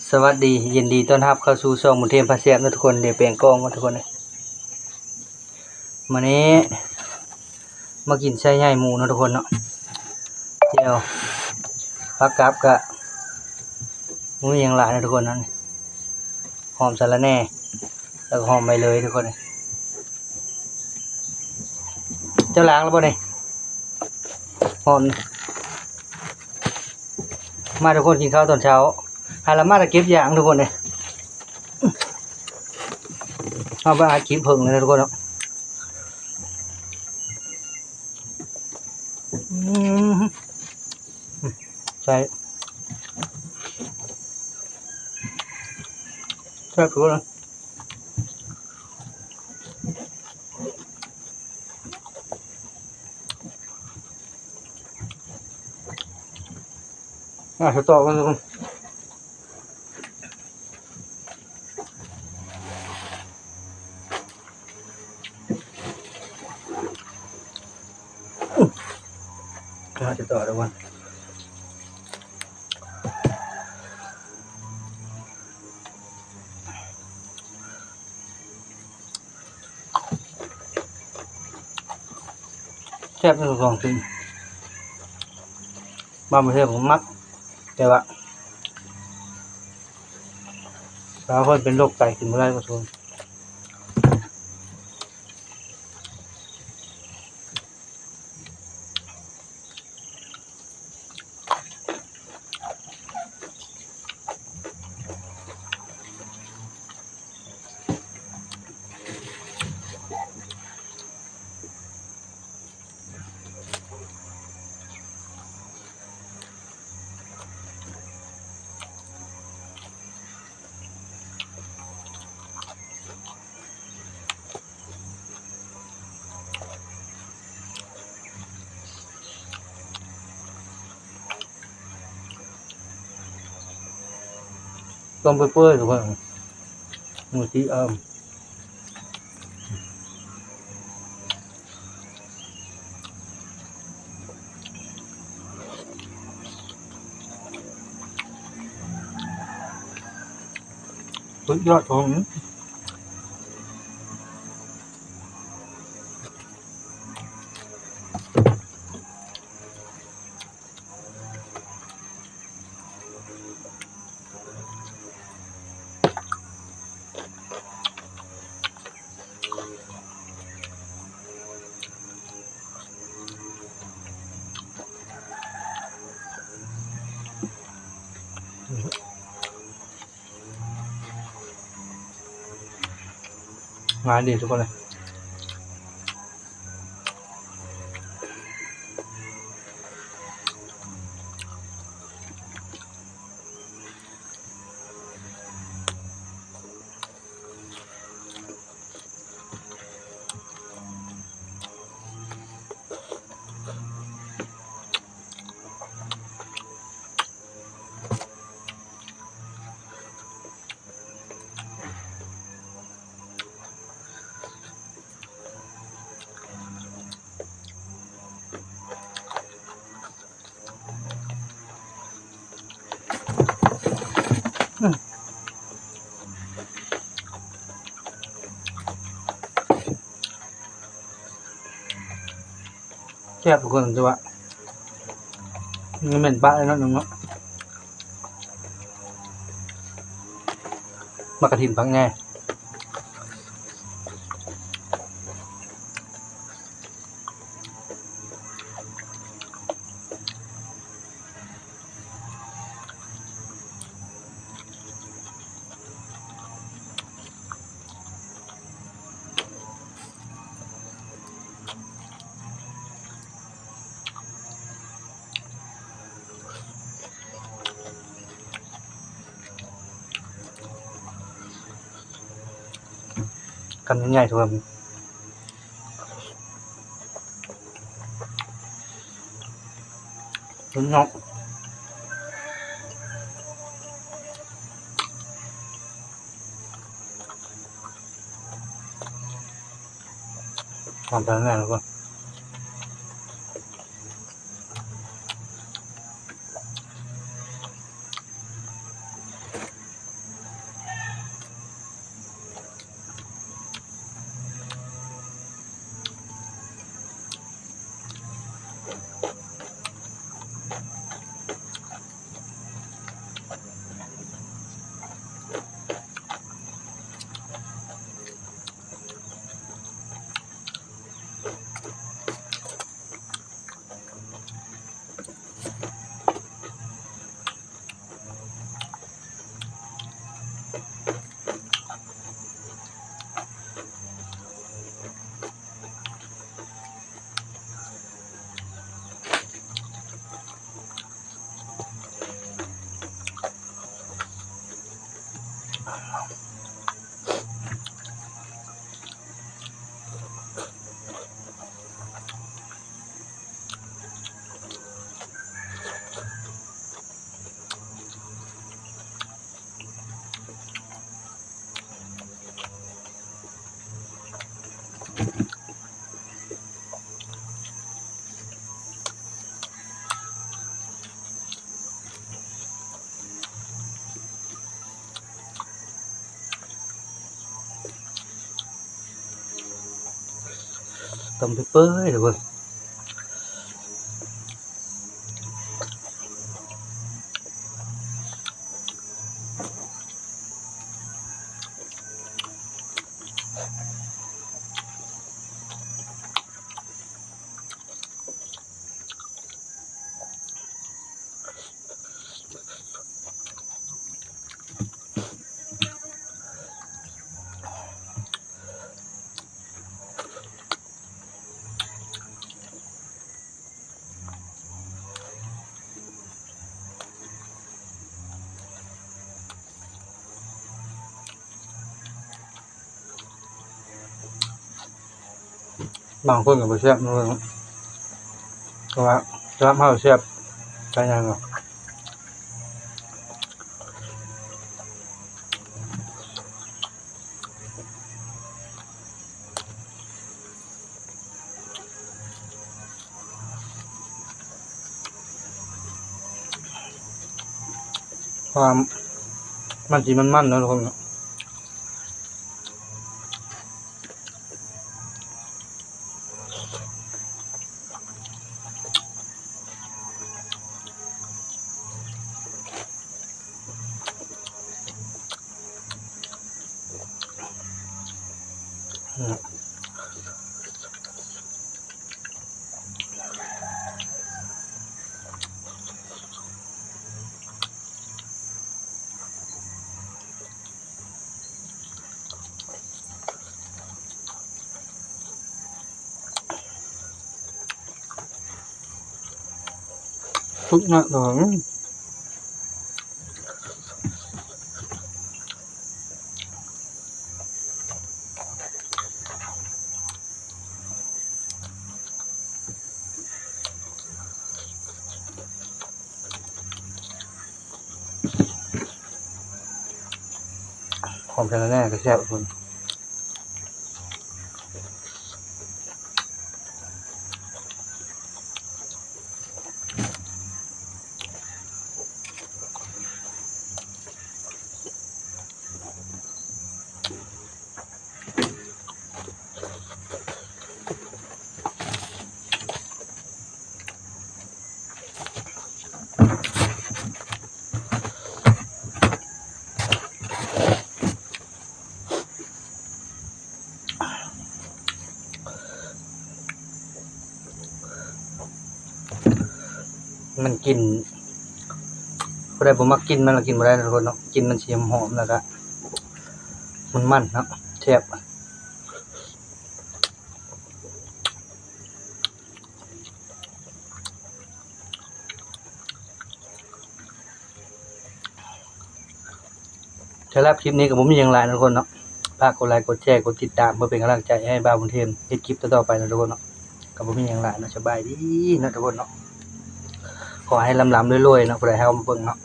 ສະຫວັດດີ ຍິນດີຕ້ອນຮັບເຂົ້າສູ່ຊ່ອງບຸນເທມພາແຊບເນາະທຸກຄົນ. ດຽວແປງກ້ອງກ່ອນທຸກຄົນເອີຍ. ມື້ນີ້ມາກິນໄຊໃຫຍ່ໝູເນາະທຸກຄົນເນາະ. ແຈ່ວ ຜັກກັບກະບໍ່ມີຫຍັງຫຼາຍເນາະທຸກຄົນເນາະ. ຫອມສະລະແໜ່ ແລ້ວກໍຫອມໃບເລີຍທຸກຄົນເອີຍ. ເຈົ້າລ້າງແລ້ວບໍ່ນີ້? ຫອມ. ມາທຸກຄົນ ກິນເຂົ້າຕອນເຊົ້າ. ຫາລະມາແຕ່ເກັບຢາງທຸກຄົນເອີຍ. ເຮົາໄປອັດຄລິບເພິ່ງເລີຍນະທຸກຄົນເນາະ. ອືມ ໃສ່ ແຊບສຸດເລີຍ. ອ່າ ສະຕອກມັນ ອ່າ ສະຕອກແລ້ວມັນ ແຊບທັງສອງຊີ້ນ. ບາງປະເທດກໍມັກ ແຕ່ວ່າ ບາງຄົນເປັນໂລກໄຕ ກິນບໍ່ໄດ້ ປາທູ. ຕ້ມເປື່ອຍໆ ທຸກຄົນ ມືຊິເອົາ ສຸດຍອດຂອງ ງານດີທຸກຄົນເລີຍ. ແຊບທຸກຄົນ ແຕ່ວ່າມັນເໝັນປະເລີຍເນາະ ໜຶ່ງເນາະ ໝາກກະຖິນ ຜັກແຫຍ່. ຄຳໃຫຍ່ໆ ທຸກຄົນ ເນາະ ຫອມແປ້ງແນ່ ທຸກຄົນ. ຕົ້ມເປີຍໆ ເດີເບິ່ງ. ບາງຄົນກໍບໍ່ແຊບເນາະ ເພາະວ່າສຳລັບເຮົາແຊບປານຫຍັງເນາະ. ຄວາມມັນຊິມັນໆ ເນາະ ທຸກຄົນເນາະ. ສຸກເນາະ ດອງ. ຫອມສະລະແໜ່ກໍແຊບພຸ້ນ. ມັນກິ່ນ ຜູ້ໃດບໍ່ມັກກິ່ນມັນລະກິນບໍ່ໄດ້ເນາະ ທຸກຄົນເນາະ. ກິ່ນມັນຊິຫອມໆ ແລ້ວກະມັນໆ ເນາະ ແຊບ. ສຳລັບຄລິບນີ້ກໍບໍ່ມີຫຍັງຫຼາຍເນາະ ທຸກຄົນເນາະ. ຝາກກົດໄລ ກົດແຊ ກົດຕິດຕາມ ເພື່ອເປັນກຳລັງໃຈໃຫ້ບ່າວບຸນເທນເຮັດຄລິບຕໍ່ໆ ໄປເນາະ ທຸກຄົນເນາະ. ກໍບໍ່ມີຫຍັງຫຼາຍເນາະ ສະບາຍດີເນາະ ທຸກຄົນເນາະ. ຂໍໃຫ້ລ່ຳໆ ລວຍໆ ເນາະ ຜູ້ໃດເຮົາມາເບິ່ງເນາະ.